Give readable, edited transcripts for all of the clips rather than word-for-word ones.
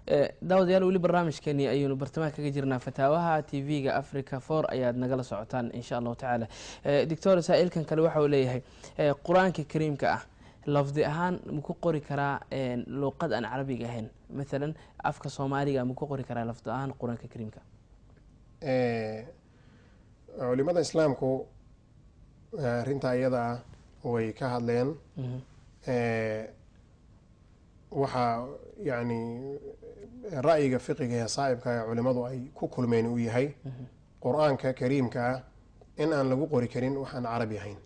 Daawadayaal, weli barnaamijkeeni ayaynu bartamaha kaga jirnaa. Fataawaha TV-ga Africa 4 ayaad nagala socotaan, insha Allahu tacaala. Doctor, saa-ilkan kale waxa uu leeyahay: Qur-aanka Kariimka ah lafdi ahaan maku qori karaa luuqad aan Carabiga ahayn? Mathalan afka Soomaaliga maku qori karaa lafdi ahaan Qur-aanka Kariimka? Culimada Islaamku arrintaa iyada ah way ka hadleen. Waxaa yani ra'yiga fiqiga ee saa'ibka ee culimadu ay ku kulmeen uu yahay Qur-aanka Kariimka ah in aan lagu qori karin wax aan Carabi ahayn.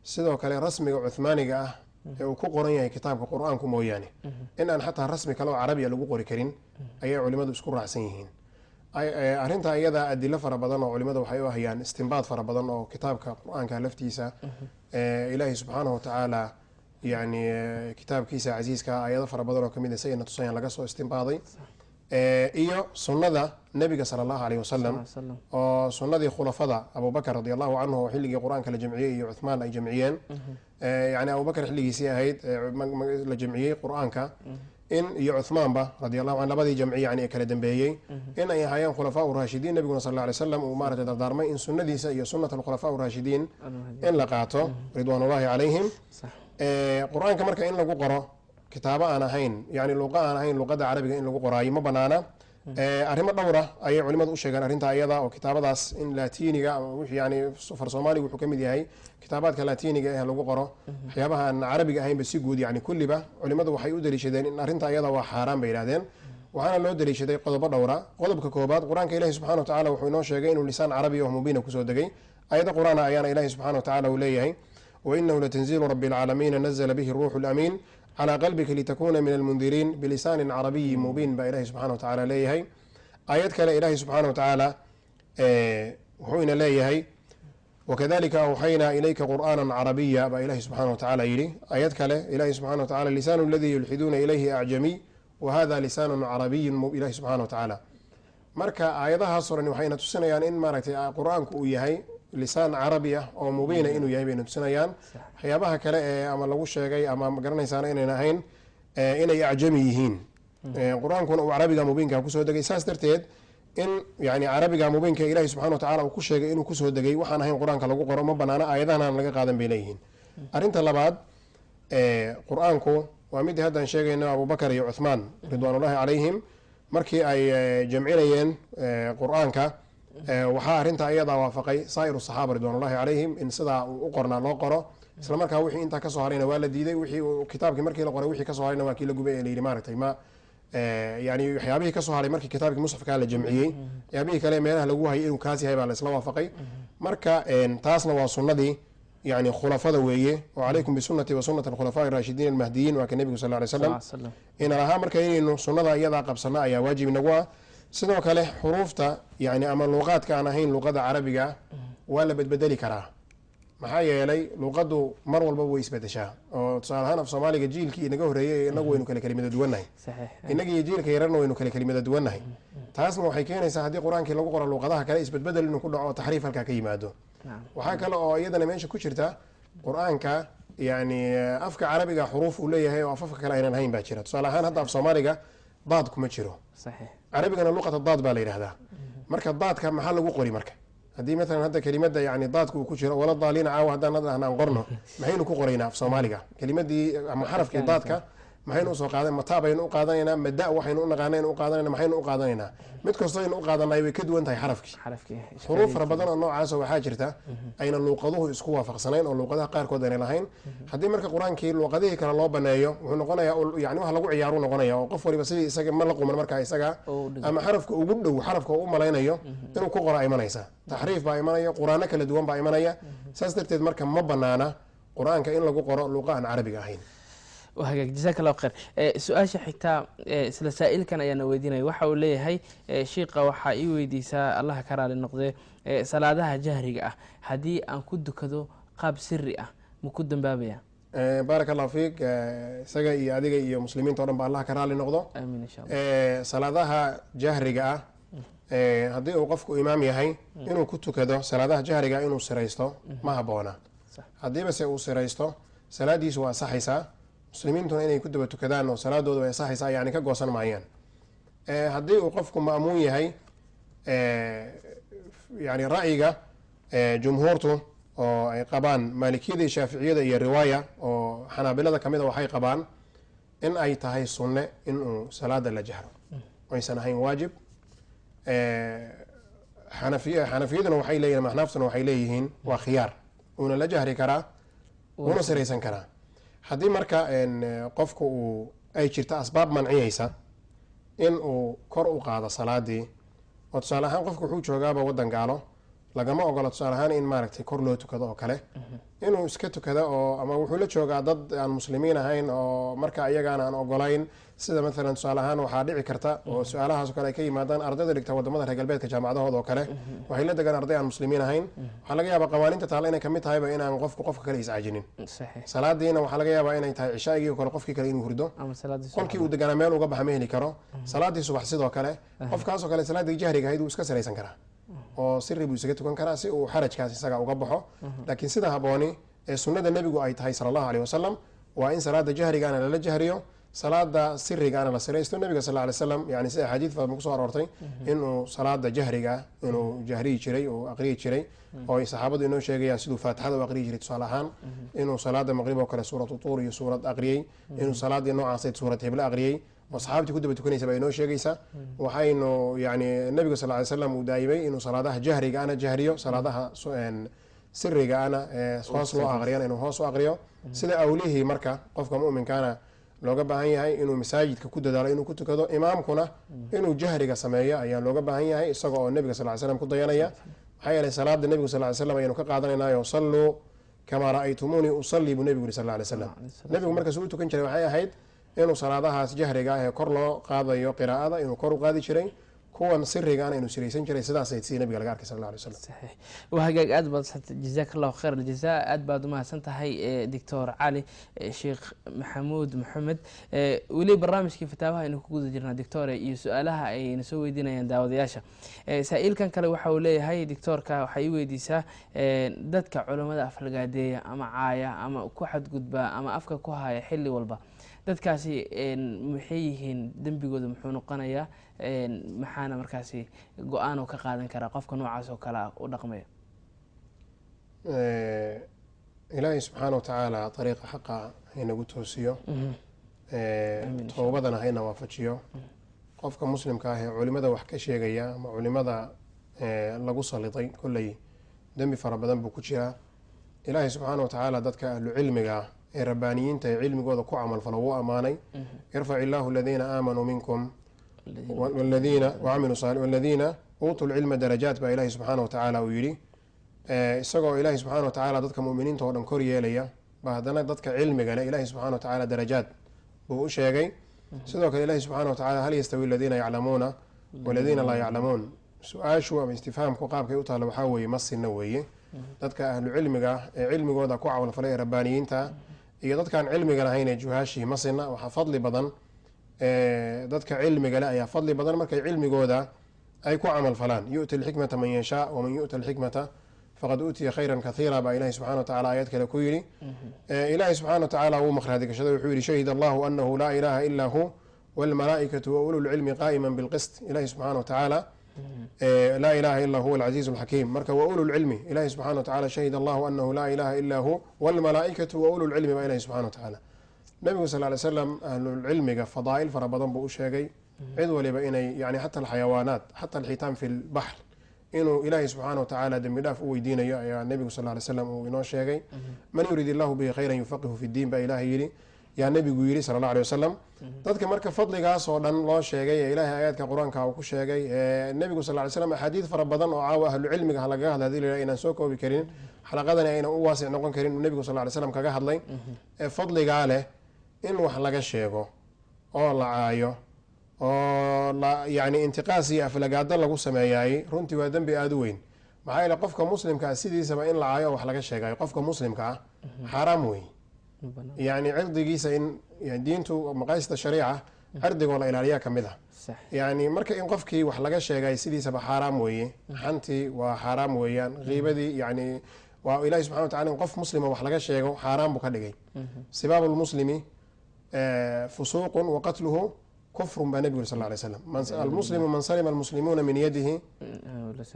Sidoo kale rasmiga Cuthmaaniga ah ee uu ku qoran yahay kitaabka Qur-aanku mooyaane, in aan xataa rasmi kale oo Carabiya lagu qori karin ayay culimadu isku raacsan yihiin. Arrinta iyada adilo fara badan oo culimada waxay u hayaan, istinbaad fara badan oo kitaabka Qur-aanka laftiisa, Ilaahi subxaanahu watacaala yani kitaabkiisa casiiska aayado fara badan oo kamid a isagana tusayaan laga soo istinbaaday, iyo sunnada Nebiga sala Allahu aleyh wasalam, oo sunnadii khulafada Abubakar radi Allahu canhu oo xilligii Qur-aanka la jamciyey iyo Cuthmaan ay jamciyeen, yani Abubakar xilligiisii ahayd la jamciyey Qur-aanka in iyo Cuthmaanba radi Allahu canhu, labadii jamci yani ee kala dambeeyey in ay ahaayeen khulafaa raashidiin. Nabiguna sal alla alay slam uu maaragtay dardaarmay in sunnadiisa iyo sunnat alkhulafaa raashidiin in la qaato ridwaanullahi calayhim. Qur-aanka marka in lagu qoro kitaabo aan ahayn, yani luqa aan ahayn luqada Carabiga in lagu qoraayo ma banaana. Arrimo dhowra ayay culimadu u sheegaan arrinta ayada, oo kitaabadaas in Latiniga ama wixii yani far Soomaaliga wuxuu ka mid yahay kitaabaadka Latiniga ee lagu qoro waxyaabaha aan Carabiga ahaynba si guud, yani kulliba culimadu waxay u daliishadeen in arrinta ayada waa xaaraan bay yidhahdeen. Waxaana loo daliishaday qodobo dhowra. Qodobka koobaad, Qur-aanka Ilahi subxana wa tacala wuxuu inoo sheegay inuu lisaan Carabi oo mubiina kusoo degay. Ayado Qur-aana ayaana Ilahi subxana wa tacala uu leeyahay: wainahu latanziilu rabi alcaalamiina nazla bihi ruuxu lamiin calى qalbika litakuna min almundiriin bilisaanin carabiyi mubiin, baa Ilahi subxana wa tacaala leeyahay. Aayad kale Ilahi subxaana wa tacaala wuxuu ina leeyahay: wakadalika awxaynaa ilayka qur'aana carabiya, baa Ilahi subxana wa tacaala yidhi. Aayad kale Ilahi subxana wa tacala: lisaanu aladii yulxiduuna ilayhi acjamiy wa hada lisaanu carabiyun. Ilahi subxana wa tacaala marka aayadahaas oran waxayna tusinayaan in maaragtay Qur-aanku uu yahay lisaan Carabi ah oo mubiina inuu yahay bayna tusinayaan. Waxyaabaha kale ee ama lagu sheegay ama magaranaysaana inayn ahayn inay acjami yihiin, Qur-aankuna uu Carabiga mubiinka kusoo degay. Saas darteed in yani Carabiga mubiinka Ilahi subxana wa tacala uu ku sheegay inuu kusoo degay waxaan ahayn Qur-aanka lagu qoro ma banaana, aayadahan aan laga qaadan bay leeyihiin. Arrinta labaad, Qur-aanku waa midii haddaan sheegayno, Abubakar iyo Cuthmaan ridwaanullahi calayhim markii ay jamcinayeen Qur-aanka, waxaa arrinta ayadaa waafaqay saa'iru saxaaba ridwaanullahi calayhim in sidaa uu u qornaa loo qoro. Isla markaa wixii intaa kasoo harayna waa la diiday. Wixii kitaabkii markii la qoray wixii kasoo harayna waa kii la gubay ee la yidhi maaragtay ma yani waxyaabihii kasoo haray markii kitaabkii musxafkaa la jamciyey, waxyaabihii kale meelaha lagu hayay inuu kaas yahay baa la isla waafaqay. Marka taasna waa sunnadii yani khulafada weeye, oo calaykum bisunati wa sunati alkhulafaa araashidiin almahdiyiin, waa ka Nebigu sal ly slam ina lahaa. Marka inaynu sunnada iyadaa qabsano ayaa waajib inagu ah. Sidoo kale xuruufta yani ama luuqaadka aan ahayn luuqada Carabiga waa la bedbedeli karaa, maxaa yeelay luuqadu mar walbaba way isbedeshaa. Oo tusaale ahaan af Soomaaliga jiilkii inaga horreeyey inagu waynu kala kelimada duwannahay, innaga iyo jiilka yararna waynu kala kelimada duwannahay. Taasna waxay keenaysaa haddii Qur-aankii lagu qoro luuqadaha kale isbedbedel inuu ku dhaco oo taxriif halkaa ka yimaado. Waxaa kale oo iyadana meesha ku jirta, Qur-aanka yani afka Carabiga xuruuf uu leeyahay oo afafka kale aynan hayn baa jira. Tusaale ahaan hadda af Soomaaliga daad kuma jiro, Carabigana luqata daad baa la yidhahdaa. Marka daadka maxaa lagu qori? Marka haddii maalan hadda kelimada yani daadka uu ku jiro wala daaliina caawa haddaan hadda aan qorno, maxaynu ku qoraynaa af Soomaaliga kelimadii ama xarafkii daadka? Maxaynu usoo qaadan? Mataa baynu u qaadanaynaa? Mada waxaynu u naqaanaynu u qaadanayna? Maxaynu u qaadanaynaa? Mid kastoo aynu u qaadanay way ka duwan tahay xarafkii. Xuruuf fara badan oo noocaasa waxaa jirta ayna luuqaduhu isku waafaqsanayn oo luuqadaha qaarkood ayna lahayn. Haddii marka Qur-aankii luuqadihii kale loo baneeyo, wuxuu noqonayaa yani wax lagu ciyaaru noqonaya, oo qof waliba sidii isaga ma la quman markaa isaga ama xarafka ugu dhow xarafka uu u malaynayo inuu ku qora imanaysa, taxriif baa imanaya, Qur-aano kala duwan baa imanaya. Saas darteed marka ma banaana Qur-aanka in lagu qoro luuqa aan Carabiga ahayn. Hagaag, jazaak Allahu khayr. Su-aasha xigtaa isla saa-ilkan ayaana weydiinaya. Waxa uu leeyahay: shiiqa waxaa ii weydiisaa, Allaha ka raali noqdee, salaadaha jahriga ah haddii aan ku dukado qaab siri ah ma ku dambaabaya? Baaraka Allahu fiik. Isaga iyo adiga iyo muslimiinta o dhan ba Allah ka raali noqdo. Amiin, insha Allah. Salaadaha jahriga ah haddii uu qofku imaam yahay inuu ku tukado salaadaha jahriga inuu siraysto ma haboona. Haddiiba se uu siraysto, salaadiisu waa asaxaysaa, muslimiintuna inay ku daba tukadaan oo salaadooda way asaxaysaa, yani ka goosan maayaan. Haddii uu qofku ma'muun yahay, yani ra'yiga jumhuurtu oo ay qabaan maalikiyada iyo shaaficiyada iyo riwaaya oo xanaabilada kamid a, waxay qabaan in ay tahay sunne inuu salaada la jahro, aysan ahayn waajib. Xanafiyaduna waxay leeyihin, axnaaftuna waxay leeyihiin waa khiyaar, uuna la jahri karaa, wuuna siraysan karaa. Haddii marka qofku uu ay jirto asbaab manciyeysa in uu kor u qaado salaadii, oo tusaale ahaan qofku wuxuu joogaaba waddan gaalo, lagama ogola tusaale ahaan in maaragtay kor loo tukado oo kale, inuu iska tukado, oo ama wuxuu la joogaa dad aan muslimiin ahayn oo marka iyagaana aan ogolayn, sida mathalan tusaale ahaan waxaa dhici karta oo su-aalahaas oo kale ay ka yimaadaan ardayda dhigta wadamada reer galbeedka jaamacadahooda oo kale, waxay la degaan arday aan muslimiin ahayn. Waxaa laga yaabaa qawaaniinta taala inay kamid tahayba inaan qofku qofka kale iscaajinin. Salaadiina waxaa laga yaabaa inay tahay cishaagii oo kale, qofkii kale inuu hurdo, qolkii uu deganaa meel uga baxa ma heli karo. Salaadii subax sidoo kale, qofkaasoo kale salaadii jahriga ahayd wuu iska saraysan karaa oo siri buu isaga tukan karaa si uu xarajkaas isaga uga baxo. Laakiin sida habooni ee sunnada nebigu ay tahay sala allahu aleyh wasalam waa in salaada jahrigaana lala jahriyo, salaada sirigaana la siraysto. Nabiga sal ly slam, yani sida axaadiid badan kusoo aroortay, inuu salaada jahriga inuu jahriyi jiray oo aqriyi jiray, oo ay saxaabadu inoo sheegayaan siduu faatixada u aqriyi jiray. Tusaale ahaan inuu salaada maqrib oo kale suuratu tuur iyo suurad aqriyey, inuu salaadii noocaasay suurad heble aqriyey, oo saxaabtii ku daba tukanaysa baa inoo sheegaysa. Waxaynu yani nabiga sal ly slam uu daa'imay inuu salaadaha jahriga ana jahriyo, salaadaha siriga ana hoos loo aqriyana inuu hoos u aqriyo. Sida awlihii marka qofka mu'minkaana looga baahan yahay inuu masaajidka ku dadaalo inuu ku tukado, imaamkuna inuu jahriga sameeyo ayaa looga baahan yahay, isaga oo nebiga sal ly slam ku dayanaya. Maxaa yeelay salaada nebigu sal ly slam ayaynu ka qaadanaynayo, "Salluu kamaa ra'aytumuunii usallii," buu nebigu yiri sal ly slam. Nebigu markaasuu u tukan jiray waxay ahayd inuu salaadahaas jahriga ah ee kor loo qaadayo qiraa'ada inuu kor u qaadi jiray, kuwan sirigaana inuu siraysan jiray. Sidaasay sidii nabiga laga arkay sal alla alay wasalam. Saxiix, waa hagaag. Aad baad, jazaak allahu khayr aljazaa, aad baad umahadsan tahay Doctor Cali Sheekh Maxamuud Maxamed. Weli barnaamijkii fataawaha aynu ku guda jirnaa, doctore, iyo su-aalaha ayna soo weydiinayaan daawadayaasha. Saa-iilkan kale waxa uu leeyahay, doctoorka waxaa ii weydiisaa dadka culammada aflagaadeeya ama caaya ama ku xadgudbaa ama afka ku haya xilli walba, dadkaasi maxay yihiin? Dembigooda muxuu noqonayaa? Maxaana markaasi go-aan oo ka qaadan karaa qofka noocaas oo kale ah u dhaqmaya? Ilaahay subxaana wa tacaala ariiqa xaqa haynagu toosiyo, towbadana hayna waafajiyo. Qofka muslimka ah ee culimada wax ka sheegaya ama culimada lagu saliday, kolley dembi fara badan buu ku jiraa. Ilaahay subxaana wa tacaala dadka ahlu cilmiga ah ee rabbaaniyiinta ee cilmigooda ku camalfalo wuu ammaanay: "Yarfac illaahu aladiina aamanuu minkum waladiina wacamiluu waladiina uutuu lcilma darajaat," baa ilaahay subxaana wa tacaala uu yidhi. Isagoo ilaahay subxaana wa tacaala dadka muminiinta oo dhan kor yeelaya ba haddana dadka cilmiga leh ilaahay subxana wa tacaala darajaad buu u sheegay. Sidoo kale ilahi subxana wa tacala: "Hal yastawi aladiina yaclamuuna waladiina laa yaclamuun?" Su-aashu ama istifhaamku qaabkay u taalla waxaa weeye ma sinna weeye dadka ahlu cilmiga ee cilmigooda ku camalfalay ee rabbaaniyiinta iyo dadkaan cilmiga lahayn ee juhaashii, ma sinna. Waxaa fadli badan dadka cilmiga leh ayaa fadli badan markay cilmigooda ay ku camal falaan. "Yu'ti alxikmata man yashaa waman yu'ta alxikmata faqad uutiya khayran kathiira," baa ilahi subxana wa tacala aayad kale ku yidhi. Ilahi subxana wa tacaala wuu makhraati gashaday, wuxuu yihi: "Shahida allahu anahu laa ilaha ila hu walmalaa'ikatu wa ulu lcilmi qaa'ima bilqist." Ilahi subxana wa tacaala laa ilaha ila huwa alcaziizu alxakiim. Marka wa ulu lcilmi, ilahi subxana wa tacala "shahida allahu anahu laa ilaha ila hu walmalaa'ikatu wa ulu lcilmi," baa ilahi subxana wa tacaala. Nabigu sal ly slam ahlulcilmiga fadaa'il fara badan buu u sheegay, cid waliba inay yani xata alxayawaanaat, xata alxitaan fi lbaxr, inuu ilaahay subxaana wa tacaala dembi dhaaf u weydiinayo ayaa nebigu sal ly slam uu inoo sheegay. "Man yurid illahu bihi khayran yufaqihu fi ddiin," baa ilaahay yidhi, yaa nebigu yidhi sala allah alay wasalam. Dadka marka fadligaas oo dhan loo sheegay ee ilaahay aayaadka qur-aanka uu ku sheegay, ee nebigu sal ly slam axaadiid fara badan oo caawa ahlu cilmiga ha lagaga hadlay hadii la yidhaha inaan soo koobi karin, xalaqadani aynan u waasic noqon karin, uu nebigu sal ly slam kaga hadlay ee fadligaa leh, in wax laga sheego oo la caayo oo la yani intiqaas iyo aflagaado lagu sameeyaay runtii waa dembi aada u weyn. Maxaa yeele qofka muslimka ah sidiisaba in la caayo oo wax laga sheegayo qofka muslimka ah xaaraam wey. Yani cirdigiisa in yani diintu maqaasida shariica cirdigoo la ilaaliyaa ka mid ah. Yani marka in qofkii wax laga sheegay sidiisaba xaaraam weeye, xantii waa xaaraam weeyaan, qiibadii yani waa ilahi subxana wa tacala in qof muslima wax laga sheego xaaraan buu ka dhigay. "Sibaabu lmuslimi fusuuqun wa qatluhu Kufrun baa nebigu yiri sal alay slam. Almuslimu man salima almuslimuuna min yadihi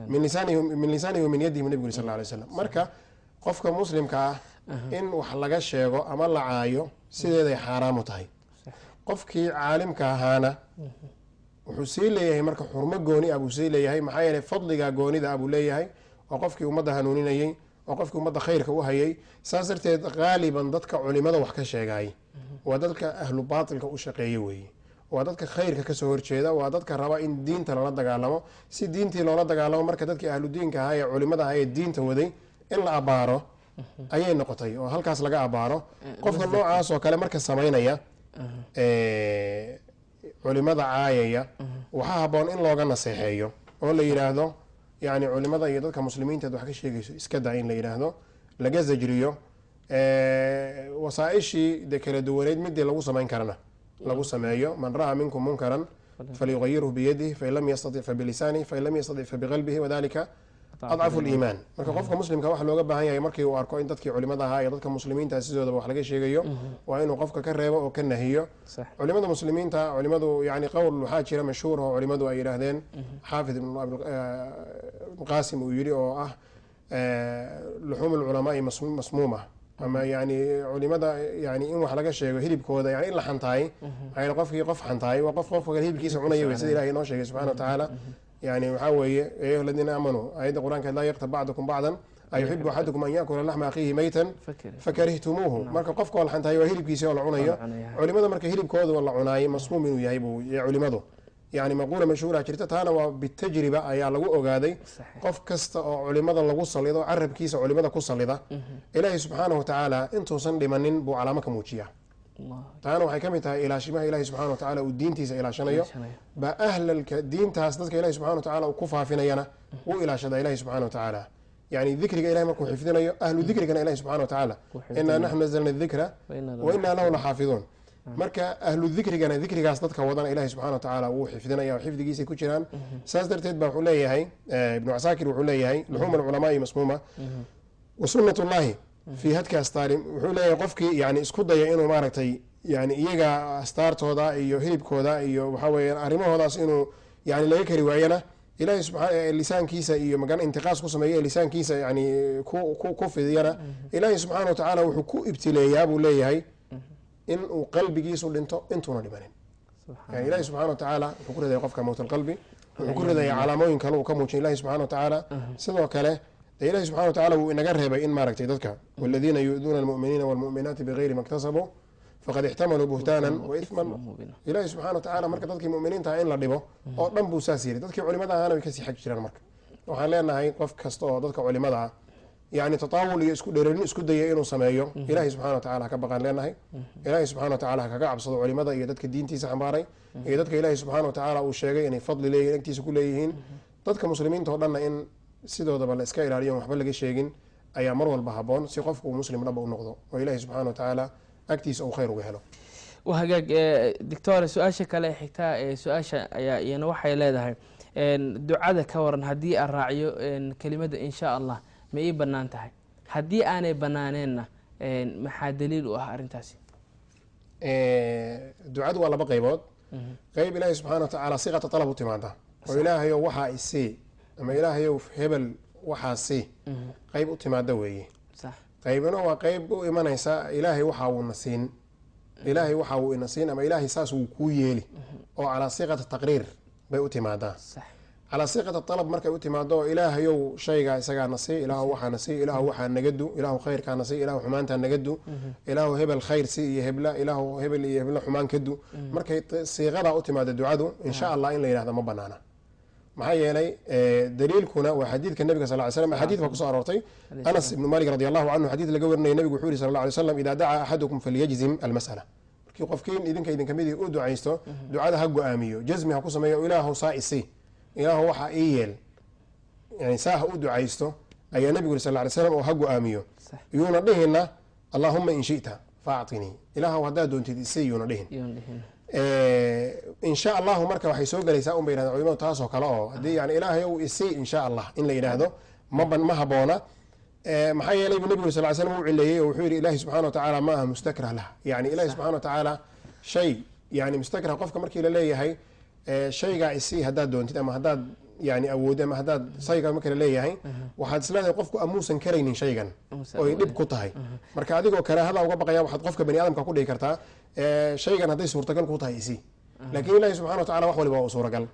min lisaanihi, min lisaanihi wa min yadihi, buu nebigu yiri sal alay slam. Marka qofka muslimka ah in wax laga sheego ama la caayo sideeday xaaraamu tahay. Qofkii caalimka ahaana wuxuu sii leeyahay marka xurmo gooni ah buu sii leeyahay, maxaa yeelay fadligaa goonida ah buu leeyahay, oo qofkii ummadda hanuuninayey, oo qofkii ummadda khayrka u hayay. Saas darteed qaaliban dadka culimada wax ka sheegay waa dadka ahlu baatilka u shaqeeya weeye, waa dadka khayrka kasoo horjeeda, waa dadka raba in diinta lala dagaalamo. Si diintii loola dagaalamo marka dadkii ahlu diinka ahaa ee culimada ahaa ee diinta waday in la abaaro ayay noqotay, oo halkaas laga abaaro. Qofka noocaas oo kale marka samaynaya culimada caayaya, waxaa haboon in looga naseexeeyo oo la yidhaahdo, yani culimada iyo dadka muslimiinta wax ka sheegayso iska daa, in la yidhaahdo, laga zajriyo. Wasaaishii de kala duwaneyd midii lagu samayn karana lagu sameeyo. Man ra'aa minkum munkaran falyugayirhu biyadihi, fain lam yastatic fabilisaanihi, fain lam yastatic fabiqalbihi, wadalika adcafu liimaan. Marka qofka muslimka waxa looga baahan yahay markii uu arko in dadkii culimada ahaa iyo dadka muslimiinta sidoodaba wax laga sheegayo, waa inuu qofka ka reebo oo ka nahiyo. Culimada muslimiinta, culimadu yani qowl waxaa jira mashhuur oo culimadu ay yidhaahdeen, Xaafid Ibn Qaasim uu yidhi, oo ah luxuum lculamaai masmuuma, ama yani culimada yani in wax laga sheego hilibkooda, yani in la xantaay. Maxaa yeele qofkii qof xantaay waa qof qofka kale hilibkiisa cunaya wey, sida Ilahay inoo sheegay subxana wa tacaala. Yani waxaa weeye ya ayuha aladiina aamanuu, aayadda Qur-aanka, laa yaktab bacdukum bacdan, ayuxibu axadukum an yakula laxma akhiihi maytan fakarihtumuuhu. Marka qofka oo la xantaay waa hilibkiisa oo la cunayo. Culimada marka hilibkooda la cunaayay masmuum inuu yahay buu culimadu yani maquula mashhuura jirta, taana waa bitajriba ayaa lagu ogaaday. Qof kasta oo culimada lagu salido, carabkiisa culimada ku salida, Ilaahay subxaanahu watacaala intuusan dhimanin buu calaamo ka muujiyaa. Taana waxay ka mid tahay ilaashimaha Ilahi subxana wa tacaala uu diintiisa ilaashanayo baa ahlalka diintaas, dadka Ilahi subxana wa tacala uu ku faafinayana wuu ilaashadaa Ilahi subxana wa tacaala. Yani dikriga Ilahay markuu xifdinayo, ahlu dikrigana Ilahi subxana wa tacaala, inaa naxnu nazalna dikra wa inaa lahu laxaafiduun. Marka ahlu dikrigana, dikrigaas dadka wadana, Ilahi subxana wa tacaala wuu xifdinaya oo xifdigiisay ku jiraan. Saas darteed ba wuxuu leeyahay Ibnu Casaakir, wuxuu leeyahay luxuum alculamaai masmuuma wa sunnat ullahi fi hadka astaarim. Wuxuu leeyahay qofkii yani isku daya inuu maaragtay yani iyaga astaartooda iyo hilibkooda iyo waxaa weeyaan arrimahoodaas inuu yani laga kari waayana, Ilahay subaa lisaankiisa iyo magan intiqaas ku sameeya, lisaankiisa yani ku fidiyana, Ilaahay subxaana wa tacaala wuxuu ku ibtileeyaa buu leeyahay in uu qalbigiisu dhinto intuuna dhimanin. Yani Ilahi subxana wa tacaala wuxuu ku ridaya qofka mowt alqalbi, wuxuu ku ridaya calaamooyin kale uu ka muujin Ilahi subxana wa tacaala. Sidoo kale dee Ilahi subxana wa tacala wuu inaga reebay in maaragtay dadka waladiina yu'duuna almu'miniina walmu'minaati bigayri ma iktasabuu faqad ixtamaluu buhtaanan wa ithman. Ilahi subxana wa tacaala marka dadkii mu'miniinta ah in la dhibo oo dhan buu saas yiri, dadkii culimada ahaana way kasii xag jiraan. Marka waxaan leenahay qof kasta oo dadka culimada ah yani tataawul iyo isku dhereerin isku daya inuu sameeyo, Ilahi subxana wa tacala ha ka baqaan leenahay. Ilahi subxana wa tacala ha kaga cabsado culimada iyo dadka diintiisa xambaaray iyo dadka Ilahi subxaana wa tacaala uu sheegay inay fadli leeyihin, agtiisa ku leeyihiin. Dadka muslimiinta oo dhanna in sidoodaba la iska ilaaliyo, waxba laga sheegin ayaa mar walba haboon, si qofku uu muslim dhaba u noqdo oo Ilahi subxana wa tacaala agtiisa uu khayr uga helo. Waa hagaag, doctore. Su-aasha kale xigtaa ee su-aasha ayaa iyana waxay leedahay, ducada ka waran haddii aan raaciyo kelimada insha Allah, ma ii banaan tahay? Haddii aanay banaaneenna, maxaa daliil u ah arrintaasi? Ducadu waa laba qaybood. Qayb Ilaahay subxana wa tacaala siqata talab u timaada, oo Ilaahayow waxaa isii ama Ilaahayow hebel waxaa sii, qayb u timaada weeye. Qaybna waa qayb u imanaysa Ilaahay waxa uuna siin, Ilaahay waxa uu ina siin ama Ilaahay saas wuu kuu yeeli, oo calaa siqata taqriir bay u timaadaa. Calaa siqata talab markay u timaado, oo Ilaahayow shaygaa isagaa na sii, Ilaahu waxaa na sii, Ilaahu waxaa naga du, Ilaahu khayrkaa na sii, Ilaahu xumaantaa naga du, Ilaahu hebel khayr sii iyo hebla, Ilaahu hebel iyo hebla xumaan ka du, markay siiqadaa u timaado ducadu, insha Allah in la yidhahdo ma banaana. Maxaa yeelay daliilkuna waa xadiidka nabiga sal ly slam. Axaadiid baa kusoo aroortay. Anas ibnu Malik radi allahu canhu xadiid laga warinaya, nabigu wuxuu yihi sal alla alay slam: idaa dacaa axadukum falyajzim almas'ala. Markii qofkiin idinka idinka midii u ducaysto, ducada ha go-aamiyo, jazmi ha ku sameeyo, Ilaahu saa isii, Ilaahu waxaa ii yeel, yani saa ha u ducaysto ayaa nabigu yiri sal ly slam, oo ha go-aamiyo. Yuuna dhihina allahuma in shita faactinii, Ilaahu haddaad doontid isii, yuuna dhihin. Insha allahu marka waxay soo gelaysaa un bay yidhahdeen culimadu taasoo kale, oo haddii yani Ilaahay ow isii insha Allah in la yidhaahdo ma haboona. Maxaa yeelay buu nabigu sal ly slam u cileeyey oo wuxuu yidhi Ilahi subxana wa tacaala ma aha mustakrah lah, yani Ilahi subxana wa tacaala shay Yani mustakrah qofka markii la leeyahay shaygaa isii haddaad doontid ama haddaad yani awoodi ama haddaad shaygaa marka la leeyahay, waxaad isleedahay qofku amuusan karaynin shaygan oy dhib ku tahay. Marka adigoo karaahada uga baqaya waxaad qofka bani aadamka ku dhihi kartaa shaygan hadday suurtagal ku tahay isii. Laakiin Ilahi subxana wa tacala wax waliba waa u suuragal.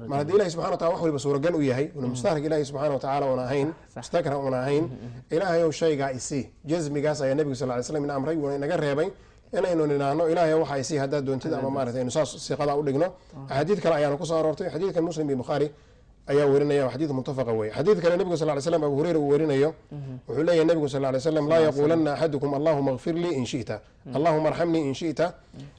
Mar haddii Ilahi subxana wa tacala wax waliba suuragal u yahay, una mustahrag Ilahi subxana wa tacala una ahayn, mustakrah una ahayn, Ilaahayow shaygaa isii, jazmigaas ayaa Nebigu sal ly slam ina amray, wuuna inaga reebay inaynu nidhaahno Ilaahay waxaa isii haddaad doontid ama maarata aynu saas siiqada u dhigno. Axaadiid kale ayaana kusoo aroortay. Xadiidkan Muslim iyo Bukhaari ayaa werinaya, xadiid muttafaqa weeye. Xadiid kale Nebigu sal ly slam, Abu Hureyra uu werinayo, wuxuu leeyahay Nebigu sal ly slam: "Laa yaquulanna axadukum allahuma اغfir lii in shi'ta, allahuma arxamnii in shi'ta,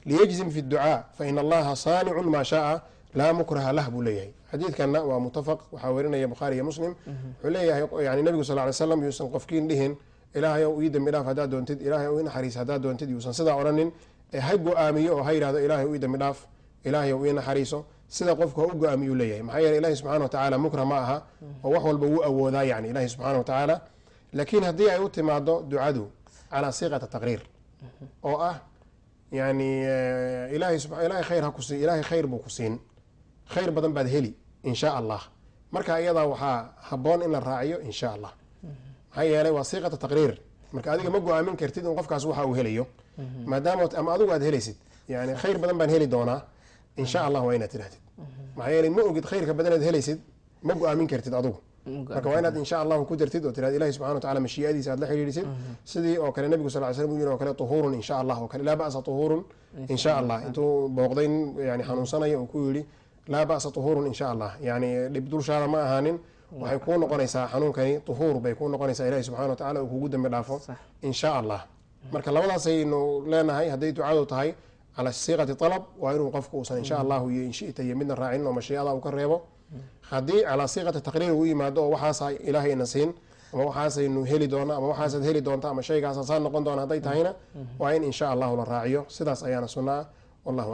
liyajzim fi dducaa, faina Allaha saanicun maa shaaa, laa mukraha lah," buu leeyahay. Xadiidkanna waa muttafaq, waxaa werinaya Bukhaari iyo Muslim. Wuxuu leeyahay yani Nebigu sal ly slam, yuusan qofkiin dhihin "Ilaahay ow ii dembi dhaaf haddaad doontid, Ilaahay ow ii naxariis haddaad doontid." Yuusan sidaa odhanin ee ha go-aamiyo oo ha yidhahdo "Ilaahay ii dembi dhaaf, Ilaahay ow ii naxariiso." Sida qofku ha u go-aamiyuu leeyahay. Maxaa yeele Ilahi subxana wa tacaala mukrah ma aha oo wax walba wuu awoodaa yani Ilahi subxaana wa tacaala. Laakiin haddii ay u timaado ducadu calaa siiqata taqriir oo ah yani ilahay Ilahay khayr ha ku sii, Ilahay khayr buu ku siin, khayr badan baad heli in sha Allah, marka iyadaa waxaa habboon in la raaciyo in sha Allah. Maxaa yeelay waa siiqata taqriir. Marka adiga ma go-aamin kartid in qofkaas waxa uu helayo, maadaama ama adigu aad helaysid. Yani "Khayr badan baan heli doonaa in sha Allah" waa inaad tidhahdid. Maxaa yeelay ma ogid khayrka badanaad helaysid, ma go-aamin kartid adigu. Marka waa inaad in sha Allahu ku dartid oo tirahd Ilahi subxana wa tacala mashii'adiisa aad la xidhiidhisid, sidii oo kale Nebigu sal ly slam uu yiri oo kale "Tuhuurun in sha Allah" oo kale, "Laa ba'sa tuhuurun in sha Allah." Intuu booqday nin yani xanuunsanaya uu ku yidhi "Laa ba'sa tuhuurun in sha Allah", yani dhib dulshaada ma ahaanin, waxay kuu noqonaysaa xanuunkani tuhuur bay kuu noqonaysaa, Ilahi subxana wa tacala uu kugu dembi dhaafo in sha Allah. Marka labadaasaynu leenahay: hadday ducadu tahay cala siiqati alab, waa inuu qofku uusan "insha Allahu" iyo "in shita" iyo midna raacinin oo mashiicada uu ka reebo. Haddii calaa siiqati taqriir uu yimaado oo waxaasa Ilaahay ina siin ama waxaasaynu heli doona ama waxaasaad heli doonta ama shaygaasa saa noqon doona hadday tahayna, waa in insha Allahu la raaciyo. Sidaas ayaana sunna ah. Wallahu.